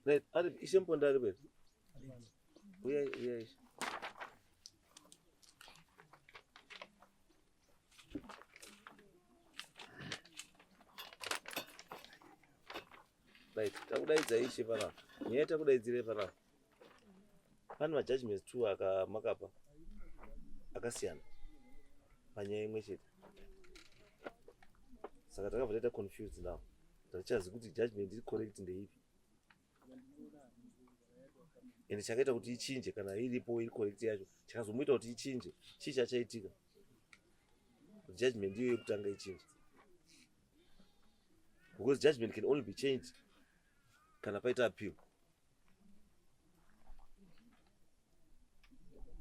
Right, ari ishe Mponda ari kwete. Uyai, uyai ishe. Right, takudaidza ishe panapa. Nyaya takudaidzire panapa. Pane majudgments two akamakapa akasiyana panyaya imwe chete. Saka takabva taita confused now. Tatichazi kuti judgment iri correct ndeipi. Ende chakaita kuti ichinje kana iripo iri correct yacho chakazomuita kuti ichinje chii chachaitika. Judgment iyo yekutanga ichinje. Because judgment can only be changed kana paita appeal.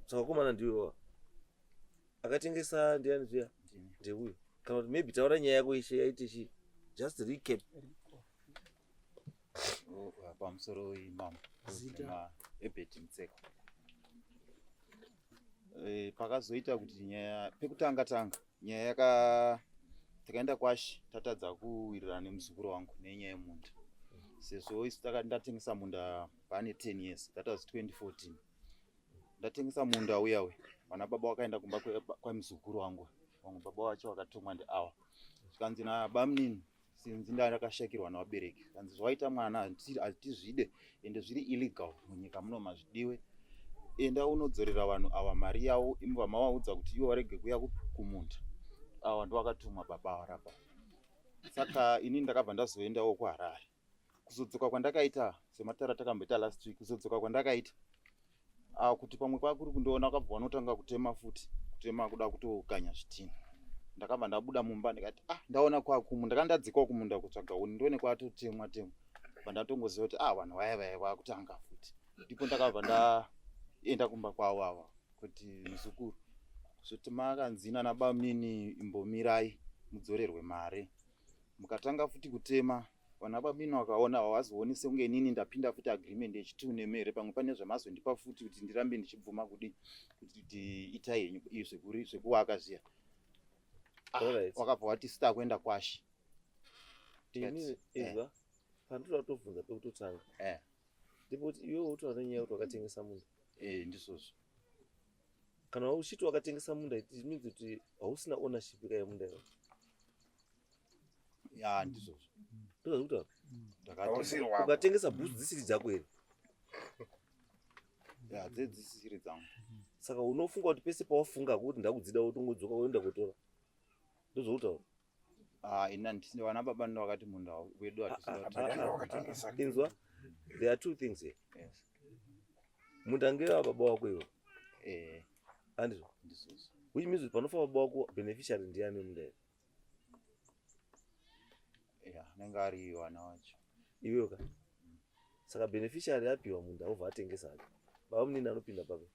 Saka komana ndiwe akatengesa ndiani zviya ndeuyo kana kuti maybe taura nyaya yako ishe yaite chii just recap. Oh, pamusoro imam Ebert Mutseka. E, pakazoita kuti nyaya pekutanga tanga nyaya yaka takaenda kwashi tatadza kuwirirana nemuzukuru wangu nenyaya yemunda sezvo isu ndatengesa munda pane 10 years that was 2014 ndatengesa munda uya uya vana baba wakaenda kumba kwemuzukuru wangu vamwe baba wacho wakatumwa ndiawa zvikanzi nabamunini sinzi ndakashakirwa navabereki kanzi zvawaita mwana hatizvide ende zviri illegal munyika muno mazvidiwe enda unodzorera vanhu ava mari yavo imva mavaudza kuti ivo varege kuya kumunda awa ndowakatumwa baba varapa saka ini ndakabva ndazoendawo kuharare kuzodzoka kwandakaita sematara takamboita last week kuzodzoka kwandakaita ah, kuti pamwe kwakuri kundiona wakabva wanotanga kutema futi kutema kuda kutokanya zvitina ndakabva ndabuda mumba ndikati ah ndaona kwakumu ndakanga ndadzikawo kumunda kutsvaga huni ndione kwatotemwa temwa bva ndatongoziva kuti ah vanhu vaya vaya vakutanga futi ndipo ndakabva ndaenda kumba kwavo ava kuti muzukuru zvoti makanzi nana bamunini imbomirai mudzorerwe mari mukatanga futi kutema vana bamunini vakaona havazooni sekunge inini ndapinda futi agreement yechitu nemi here pamwe pane zvamazondipa futi kuti ndirambe ndichibvuma kudi kuti itai henyu izvi zvekuwaka zviya. Ah, wakabva wati sita kuenda kwashi. Inini izwa pandinoda kutobvunza pekutotanga ndipo kuti iwe wotaura nenyaya yekuti wakatengesa munda. Ndizvozvo. Kana uchiti wakatengesa munda it means kuti hausina ownership ka yemunda iwo. Ya ndizvozvo. Ndozvakutaura. Ukatengesa bhutsu dzisiri dzako here? Ya dzedzisiri dzangu. Saka unofunga kuti pese pawafunga kuti ndakudzida wotongodzoka woenda kotora. Ndozvakutaura. Ah, ini handisina vana baba ndo vakati munda wedu hatisina. Inzwa, there are two things here. Yes. Munda ngewa baba wako iwe. Eh. Andizvo. Ndizvozvo. Which means kuti panofa baba wako beneficiary ndiani wemunda iwe? Yeah, anenge ari vana wacho. Iwewe ka. Saka beneficiary apiwa munda obva atengesa hake. Baba munini anopinda papi?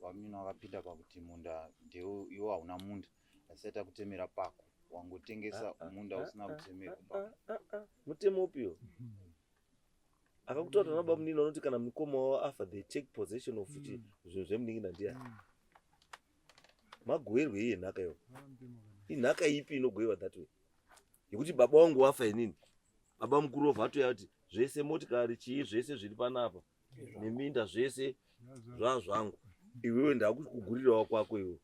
Vamunini vakapinda pakuti munda ndewo iwo hauna munda asi takutemera pako wangotengesa munda usina kutemerwa pako. Mutemo upiwo? Akakutaura nababa munini vanoti kana mukoma wavo afa they take possession of zvinhu zvemunin'ina ndiyani? Magoerwe iye nhaka iwo. Inhaka ipi inogoewa that way? Yekuti baba wangu wafa inini. Baba mukuru wobva atouya kuti zvese motikari chii zvese zviri panapa neminda zvese zvazvangu. Iwewe ndakukugurirawo kwako iwe.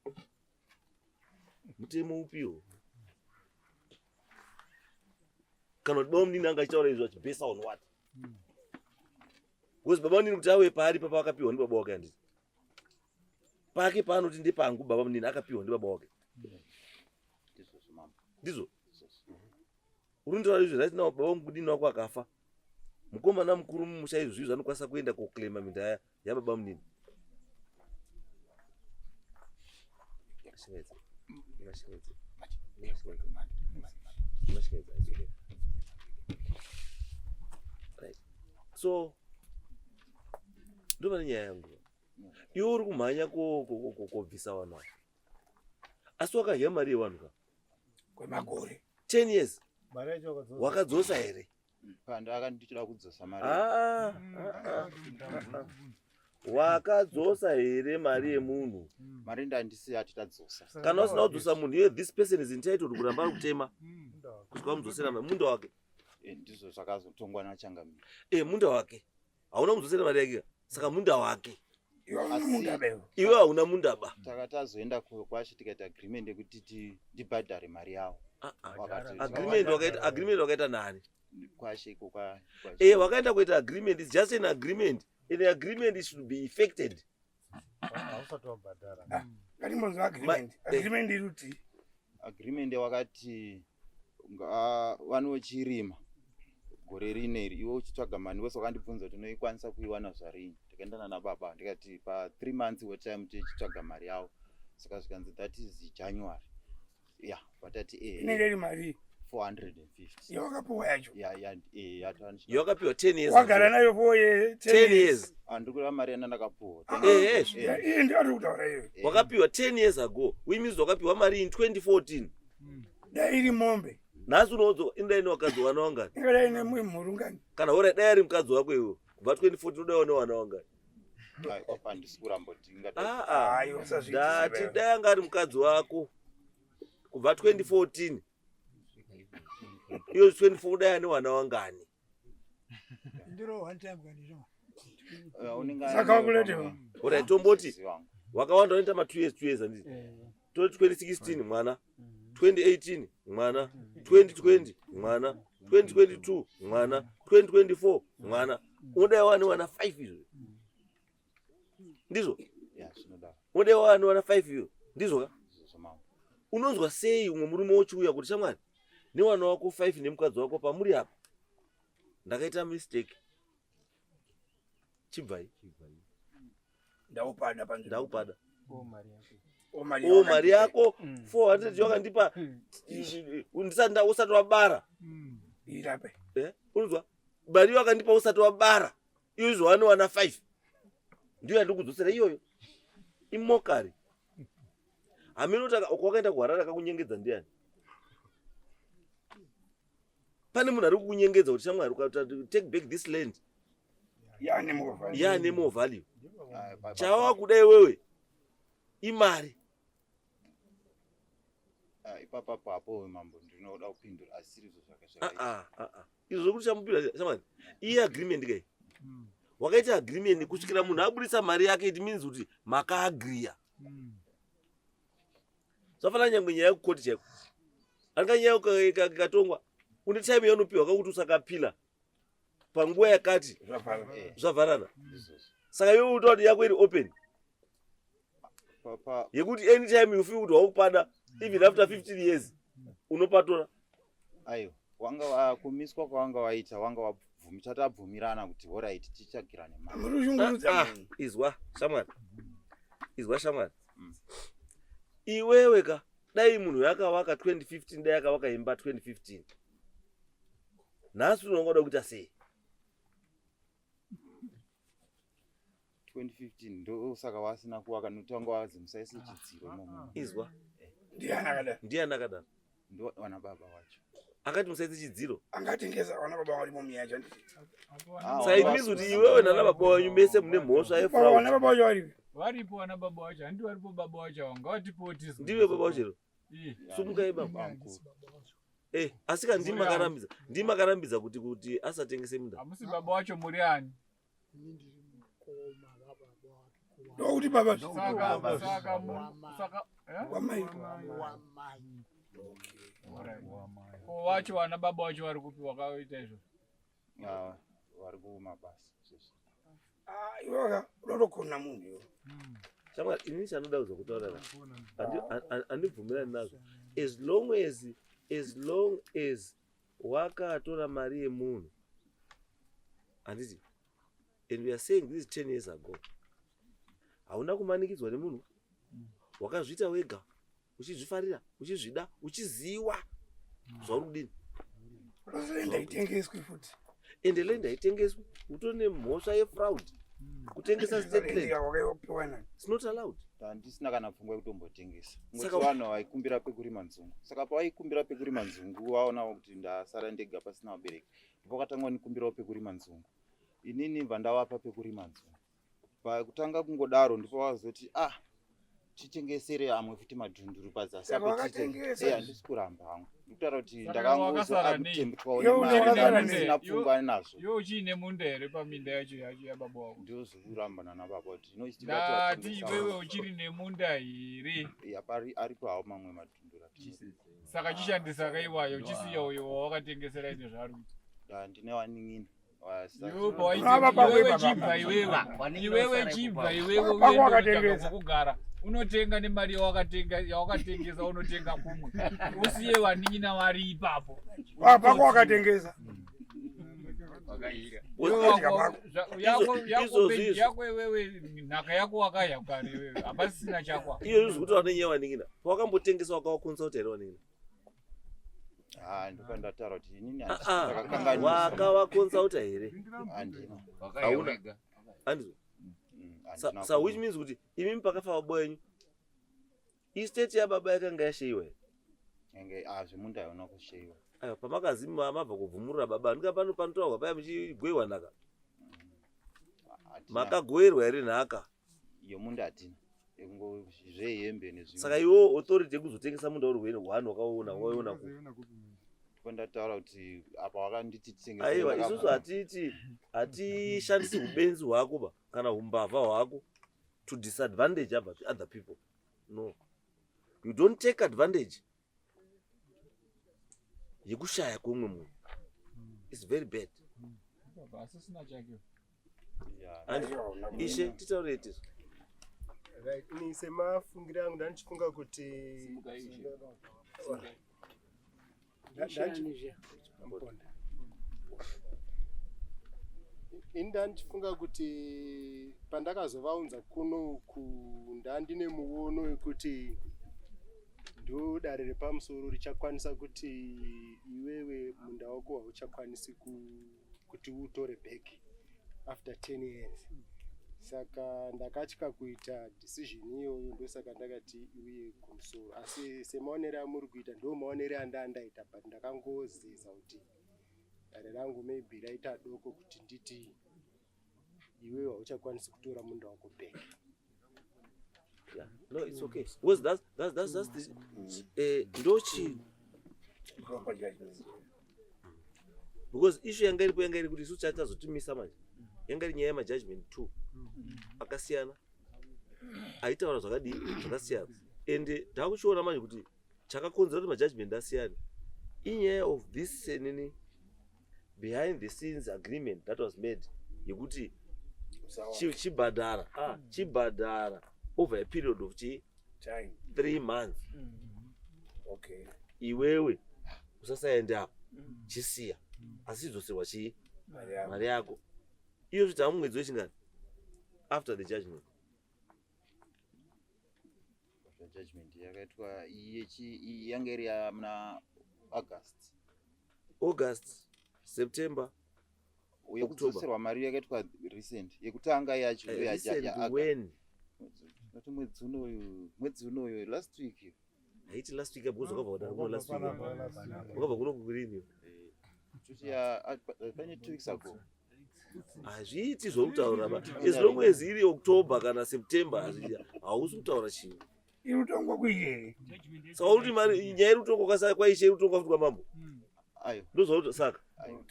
Mutemo upiwo? Kana kuti baba munini anga achitaura izvo achibhesa on what? Because baba munini kuti awe paari papa akapiwa ndibaba wake handiti. Pake paanoti ndepangu baba munini akapiwa ndibaba wake. Ndizvo. Uri kunditaura izvi right now baba munini wako akafa. Mukomana mukuru mumusha izvi izvi anokwanisa kuenda koclaima minda yababa munini. Right. So ndopane nyaya yangu. Iwe uri kumhanya kobvisa vanhu ava. Asi wakadya mari yevanhu ka? Kwemakore. 10 years. Wakadzosa here? Pandaka ndichida kudzosa mari. Wakadzosa here mari yemunhu? Mari ndandisi ati tadzosa. Kana usina kudzosa munhu iye this person is entitled kuramba ari kutema. Kusvika wamudzosera munda wake. Ndizvo zvakazotongwa nachangamire. Munda wake hauna kudzosera mari yake, saka munda wake. Iwe hauna munda ba iwe. Iwe hauna munda ba. Taka tazoenda kwashe tikaita agreement yekuti ndibhadhare mari yavo. Ah, ah. Wakati- Agreement wakaita, agreement wakaita nani? Kwashe iko kwashe. Wakaenda kuita agreement, it's just an agreement. An agreement should be effected. Hausati wabhadhara. Ngatimbonzwa agreement. Agreement iri kuti Agreement wakati vanochirima gore rineri, iwe uchitsvaga mari wese. Wakandibvunza kuti unoikwanisa kuiwana zvarini. Takaendana nababa, ndikati pa 3 months wetime tichitsvaga mari yavo. Saka zvikanzi that is January ya vatati Inenge iri mari 450. Yawakapuwa yacho? Ya. Yawakapiwa 10 years Wagara ago. nayo for 10 years. Handiri kureva mari yana ndakapuwa. Iye ndiyo ari kutaura iyoyo. Wakapiwa 10 years ago, which means wakapiwa mari in 2014. Dai iri mombe. Nhasi unoudza indai nevakadzi wana wangani? Ingadai nemhuru ngani? Kana ora dai ari mukadzi wako iwe, kubva 2014 udai wane wana wangani? Handisi kuramba kuti Ah, ah. Hayi, usazviitisa. Ndati dai anga ari mukadzi wako kubva 2014, iyo 24, dai ane wana wangani? Ndiro one time kanizvo. Saka wakulete Alright, tomboti wakawanda unoita ma 2 years, 2 years, handiti? Toti 2016 mwana, 2018 mwana, 2020 mwana, 2022 mwana, 2024 mwana, unodai wane wana 5 izvo, ndizvo? Zvinodaro. Unodai wane wana 5 iyo, ndizvo ka? Izvozvo mambo. Unonzwa sei umwe murume wochiuya kuti, "Shamwari, newana wako 5 nemukadzi wako pamuri apa, ndakaita mistake, chibvai"? Ndaupada panzvimbo. Ndaupada. O mari. O mari yako 400 wakandipa ndisati usati wabara. Irape. Unonzwa, mari wakandipa usati wabara, izvo wanowana 5, ndiyo yandikudzosera iyoyo. Imokari hamene kuti wakaenda kuHarare akakunyengedza ndiani. Pane munhu ari kukunyengedza kuti, "Shamwari, ukati take back this land, Yaane more value. Yaane more value." Chava kuda iwewe imari. Ipapapo apo mambo ndinoda kupindura, asiri izvo Ah, zvakaita. ah, ah, ah. Izvo zvokuti chamupindura, shamwari, iye agreement kai wakaita agreement kusvikira munhu abudisa mari yake, it means kuti makaagriya. Zvafanana nyangwe nyaya yekukoti chaiko, anga nyaya ikatongwa, une time yaunopiwa kakuti usakapila panguva yakati. Zvavhara. Zvavharana. Izvozvo. Saka iwe utaura kuti yako iri open yekuti anytime you feel kuti wakupada, even after 15 years, unopatora. Aiwa, wanga kumiswa kwawanga waita, wanga wabvumi, tatabvumirana kuti alright, tichagirane mari. Muri kushungurudza Ah, munhu. izwa shamwari, izwa shamwari. Iwewe ka, dai munhu yakawaka 2015, dai akawaka imba 2015, nhasi unongoda kuita sei? 2015 ndosaka wasina kuwaka, nokuti wanga wazi musaise chidziro imomo. Izwa. Ndiani akadaro? Ndiani akadaro? Ndo vana baba wacho. Akati musaise chidziro? Angatengesa vana baba varimo muyacho, handiti? Ah, Saka it means kuti iwewe nana baba wanyu mese mune mhosva Vana yefraud. baba vacho varipi? Varipo vana baba vacho, handi varipo baba vacho ava, ngavatipewo tizwe. Ndive baba vachero. Ii. Sumukai baba. Bamukuru. Asika ndimakarambidza, ndimakarambidza kuti asatengese minda. Hamusi baba vacho, muri ani? Ini ndiri mukoma wababa wake. Ndokuti baba. Saka saka saka eh? Wamai. Wamai. Alright. Ko vacho vana baba vacho vari kupi vakaita izvo? Ah, vari kumabasa izvezvi. Ah, iweka unotokona munhu iwe. Shamwari, inini chanoda kuzokutaurira handibvumirani nazvo. As long as wakatora mari yemunhu, handiti? And we are saying this is 10 years ago. Hauna kumanikidzwa nemunhu, wakazviita wega uchizvifarira, uchizvida, uchiziva zvauri kudini. Land haitengeswi futi. Ende land haitengeswi, utori nemhosva yefraud kutengesa state land. Wakaipiwa nani? It's not allowed. Handisina kana pfungwa yekutombotengesa. Saka- Ngoti vanhu vaikumbira pekurima nzungu. Saka pavaikumbira pekurima nzungu, vaonawo kuti ndasara ndega pasina vabereki, ndipo vakatanga kunikumbirawo pekurima nzungu. Inini bva ndavapa pekurima nzungu. Pakutanga kungodaro ndipo vazoti, ah, titengesere amwe futi madhunduru pazasi Saka apo tite- wakatengesa. Eh, handisi kuramba hangu ndikutaura kuti Saka wakasara nei? ndakangozoatemptwawo Iwe wakasara nei? ndisina pfungwa nazvo Iwe uchiine munda here paminda yacho yacho yababa wako? Ndozvekurambana nababa kuti Ndati iwewe uchiri nemunda here? Apari aripo hawo mamwe madhunduru atino- Saka chishandisa kaiwayo chisiya uyo wawakatengesera ine zvaari kuita. Ah, ndine wanin'ina Iwewe Kuna baba iwewe baba. chibva iwewe. Iwewe chibva iwewe Pako uende wakatengesa. unotsvaga kwekugara. Unotenga nemari yawakatenga yawakatengesa unotenga kumwe. Usiye vanin'ina vari ipapo. Pako wakatengesa. Iwewe Wakadya wako- pako. yako Izvozvi izvi. yako iwewe nhaka yako wakaya kare iwewe hapasisina chako. Iyo izvi kuti wane nyaya wanin'ina pawakambotengesa wakawakonsulta here wanin'ina? Ah, ndopandataura kuti inini Ah, ah. ndakakanganisa. Wakavakonsulta here? Handina. Hauna. Handizvo. Handina Sa which means kuti imimi pakafa baba wenyu, estate yababa yakanga yasheyiwa here? Enge, ah, zvemunda hauna kusheyiwa. Aiwa, pamakazi mabva kubvumurira baba ndika pano panotaurwa paya muchigoiwa nhaka. Hatina. Makagoerwa here nhaka? Yemunda hatina. Zvehembe nezvimwe. Saka iwo authority yekuzotengesa munda uri hwene hwani wakaona waiona ku Ndopandataura kuti apa wakanditi titengese. Aiwa, isusu hatiti hatishandisi ubenzi hwako ba kana umbavha hwako to disadvantage other people. No, you don't take advantage yekushaya kwemumwe munhu. It's very bad. Asisina chake. Yeah. And ishe titaurei tisu. Right, ini semafungiro angu ndandichifunga kuti Mponda. Ini ndandichifunga kuti pandakazovaunza kuno uku ndandine muono wekuti ndo dare repamusoro richakwanisa kuti iwewe munda wako hauchakwanisi kuti utore back after 10 years. Saka ndakatya kuita decision iyoyo, ndosaka ndakati iuye kumusoro. Asi semaonero amuri kuita ndo maonero andandaita, but ndakangozeza kuti dare rangu maybe raita doko kuti nditi iwewe hauchakwanisi kutora munda wako back. Yeah. No, it's okay because that's the ndochi Proper judgment. Because issue yanga iripo yanga iri kuti isusu chatazotimisa manje yanga iri nyaya yemajudgment two akasiyana aitaura zvakadii zvakasiyana, and takuchiona manje kuti chakakonzera kuti majudgment asiyane inyaya of this nini behind the scenes agreement that was made yekuti chibhadhara chibhadhara over a period of chi Time. 3 months. Iwewe usasaende apo, chisiya, asi chidzoserwa chii? Mari yako. Mari yako iyo zviti hamumwedzi wechingani after the judgment? Judgment yakaitwa iyi yanga iri muna August. August, September, Uye October. kudzoserwa mari yakaitwa recent yekutanga yacho ndo Recent ya-August. when? Noti mwedzi unoyu, mwedzi unoyu, last week. Haiti last week because wakabva kudaro kuno last week, wakabva kuno kurini? Toti pane 2 weeks ago. Hazviiti zvokutaura ba, as long as iri October kana September, hausi kutaura chinhu. Iri kutongwa kuiye. Saka uri kuti mari nyaya iri kutongwa kwaishe iri kutongwa futi kwamambo? Ayo. Ndozvakuti saka Ayo.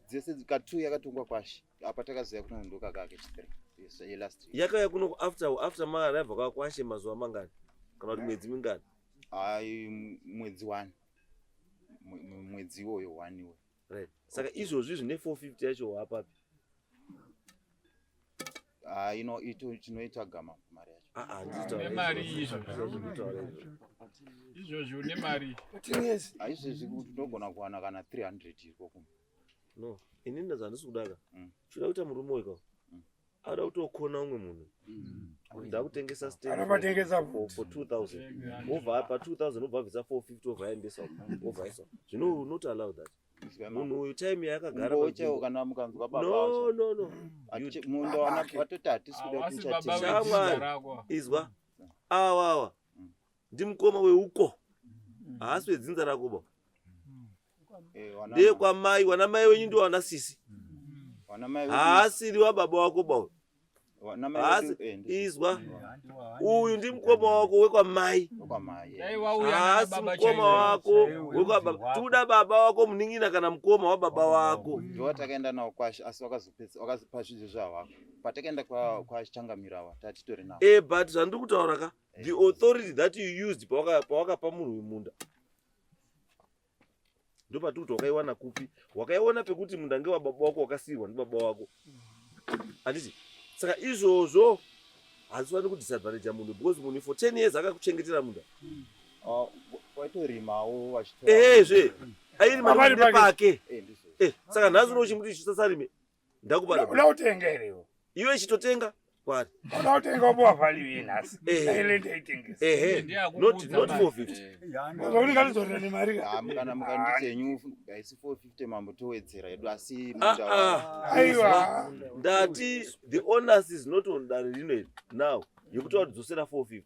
Dzese ka2 yakatongwa kwashi, apa takazoya kuno ndokakake chi3 yelast week. Yakauya kuno after maarabva kwakwashe mazuva mangani kana kuti mwedzi mingani? Ai, mwedzi one, mwedzi iwoyo one iwoyo. Right, saka izvozvi zvine 450 yacho wapapi? Ah, ino ito tinoitsvaga mambo mari yacho. Ah, ah, nditaura Nemari izvozvo. izvo. Nditaura izvozvo. Izvozvi une mari? 10 years. Aizvezvi kuti tinogona kuwana kana 300 iriko kumba. No, inini zvandisi kudaka choda kuita murume weka ada kutokona umwe munhu kuti ndakutengesa stand Anopatengesa for 2000, wobva apa 2000 wobva abvisa 450, wobva aendesa, wobva aisa zvino. Will not allow that. Munhu uyu time yaakagara Umbowo chaiwo panzvimbo- kana mukanzwa baba No, vacho. no, no. Munda watoti hatisi kuda Hawasi kuti baba tichatenga. wedzinza Shamwari. rako. Izwa, awawa ndimukoma weuko, haasi wedzinza rako ba. Ndeyekwamai, wana mai wenyu ndo wana sisi. Wana mai Haasiri wababa wako ba uyu. Haasi izwa uyu ndimukoma wako wekwamai. Haasi mukoma wako wekwababa. Tuda baba wako munin'ina kana mukoma wababa wako. Ndiwo takaenda nawo kwashe asi wakazopedza wakazopa zvidzo zvawako. Patakaenda kwa kwachangamira awa tatitori nawo. Eh but zvandiri kutaura ka the authority that you used pawakapa munhu uyu munda ndopatiri kuti wakaiwana kupi wakaiona pekuti munda ngewababa wako wakasiirwa ndibaba wako handiti saka izvozvo hazvifaniri kudisadvantaja munhu because munhu for 10 years akakuchengetera munda ah, waitorimawo ehezve airima nepake eh, eh, saka nhasi unochimuti chisasarime ndakubada uda kutenga here iwe iwe chitotenga kwari uda kutenga upiwa value yenhasi ailenda itengesa ehe not not 450 uzokuti ngatizorera nemari ka ah, kana mukanditi henyu haisi 450 mambo towedzera yedu asi ah, ah. aiwa ndati the onus is not on dare rino iri now yekuti watidzosera 450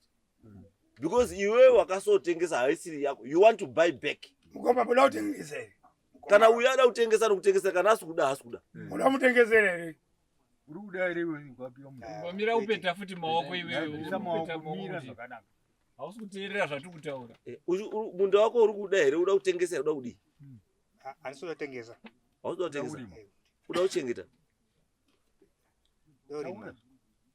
because iwewe wakasotengesa haisiri yako you want to buy back mukoma buda kutengesa here kana uyo ada kutengesa anokutengesa kana asi kuda haasi kuda uda mutengesera here uri kuda here ukapiwa mira upeta futi maoko iwewe upeta maoko hausi kuteerera zvatiri kutaura eh, munda wako uri kuda here uda kutengesa uda kudii handisi kuda kutengesa hausi kuda kutengesa uda kuchengeta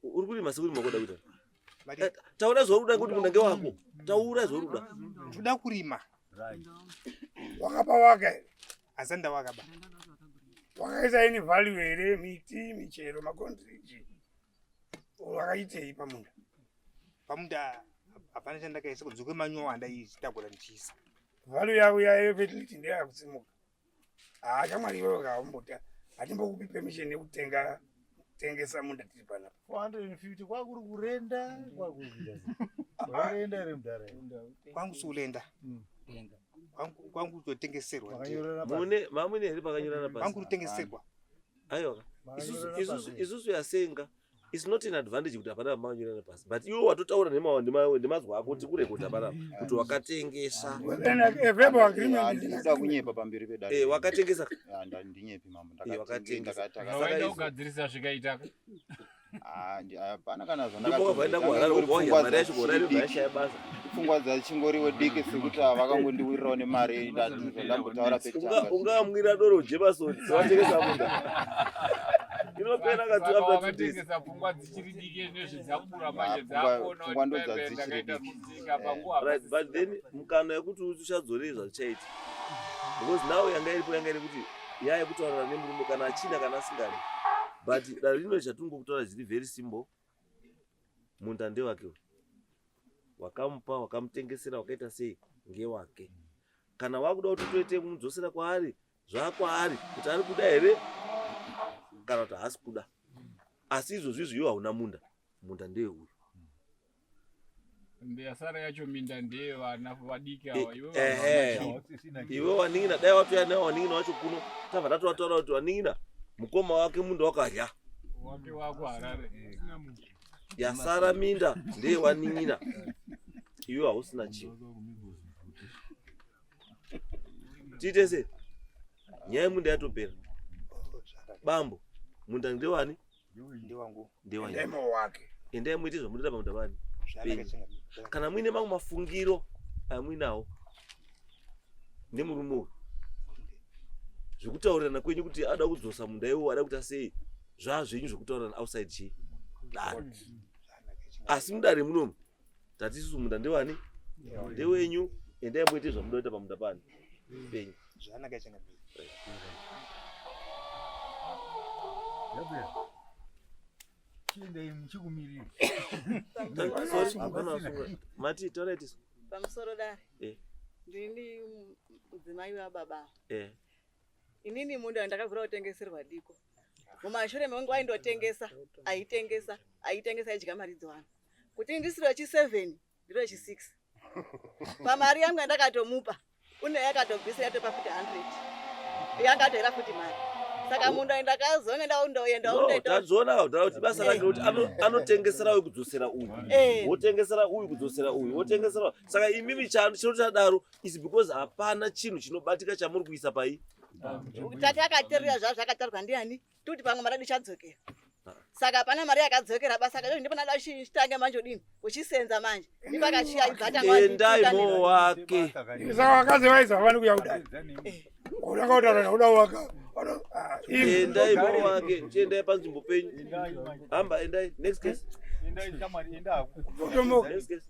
uri kurima sekurima kuda kuita eh, taura zvauri kuda kuti munda ngewako taura zvauri kuda ndoda kurima wakapa waka here asi ndawakaba wakaisa ini value here miti michero makontriji wakaitei pamunda pamunda hapana chandakaisa kunze kwemanyowa andaitakura ndichiisa value yako yayefertility ndeyakusimuka haa shamwari iwewe kaumbota hatimbokupi permission yekutenga tengesa munda tiri panapa 450 kwakuri kurenda kwakuri kuita here mudhara kwangu sikurenda hmm. kwangu kutotengeserwa mune mamune here pakanyorana pasi kwangu kutengeserwa aiwa isusu yasenga its not an advantage kuti hapana mamanyorana pasi but iwe watotaura nemazwi ako kuti kurekodha panapa kuti wakatengesa handida kunyepa pamberi pedare eh, wakatengesa ndinyepi mambo eh, wakatengesa kugadzirisa zvikaitaka ah, hapana kana zvandakavaenda kuharare ubva mari yacho kuharare yashaya basa pfungwa dzachingoriwo diki sekuti vakangondiwirirawo nemari ndambotaura pekutanga ungamwira doro jebasoni watengesa munda inopera katiwakatengesa pfungwa dzichiri diki nezvi dzakura manje dzakuona pfungwa ndo dzadzichiri diki right but then mukana yekuti uchadzorei zvazichaiti because now yanga iripo yanga iri kuti yaya kutaurana nemurume kana achina kana asingadi but dare rino chatingokutaura zviri very simple munda ndewake uyu wakamupa wakamutengesera wakaita sei ngewake kana wakuda kuti toite kumudzosera kwaari zvakwaari kuti ari kuda here kana kuti haasi kuda asi izvozvi izvi iwe hauna munda munda ndeweuyu yasara yacho minda ndeye vana vadiki ava iwe iwe wanin'ina dai watouya nawo wanin'ina wacho kuno tabva tatovataura kuti wanin'ina mukoma wake munda wakadya wake wako harare yasara minda ndeye wanin'ina iwe hausina chinhu tiite sei nyaya yemunda yatopera bambo munda ndewani ndewangu ndewani wake endai muite zvamunoita pamunda pani penyu kana muine mamwe mafungiro amuinawo nemurume uyu zvekutaurirana kwenyu kuti ada kudzosa munda iwo ada kuita sei zvaa zvenyu zvekutaurirana outside chii dare asi mudare munomu tati isusu munda ndewani ndewenyu endai muite zvamunoda kuita pamunda pani penyu zvakanaka changamire Chiendai muchikumirira. Sorry, hapana wasunga. Mati taura itiso. Pamusoro dare. Eh. Ndini mudzimai wababa. Eh. Inini munda ndakavhura kutengeserwa diko. Mumashure mekunge waindotengesa, aitengesa, aitengesa aidya mari dzevanhu. Kuti ndisiri wechi 7, ndiri wechi 6. Pamari yangu yandakatomupa, une yakatobvisa yatopa futi 100. Yakatoera futi mari. Saka munda ndakazonge ndaundoenda No, tadziona kudhara kuti basa rake kuti anotengesera uyu kudzosera uyu Eh. wotengesera uyu kudzosera uyu wotengesera uyu. saka imimi chino chadaro is because hapana chinhu chinobatika chamuri kuisa pai Tati akaterera zvazvo zvakatarwa ndiani? Tikuti pamwe mari chadzokera. Saka hapana mari yakadzokera basa saka ndipo ndada chitange manje udini uchisenza manje ndipo akachiaibata Endai mo wake. Saka vakadzi vaisa havani kuya kudai. Unanga kutaura nauda waka. Endai mo wake. Chiendai panzvimbo penyu. Hamba endai. Next case. Endai shamwari, enda hako. Next case.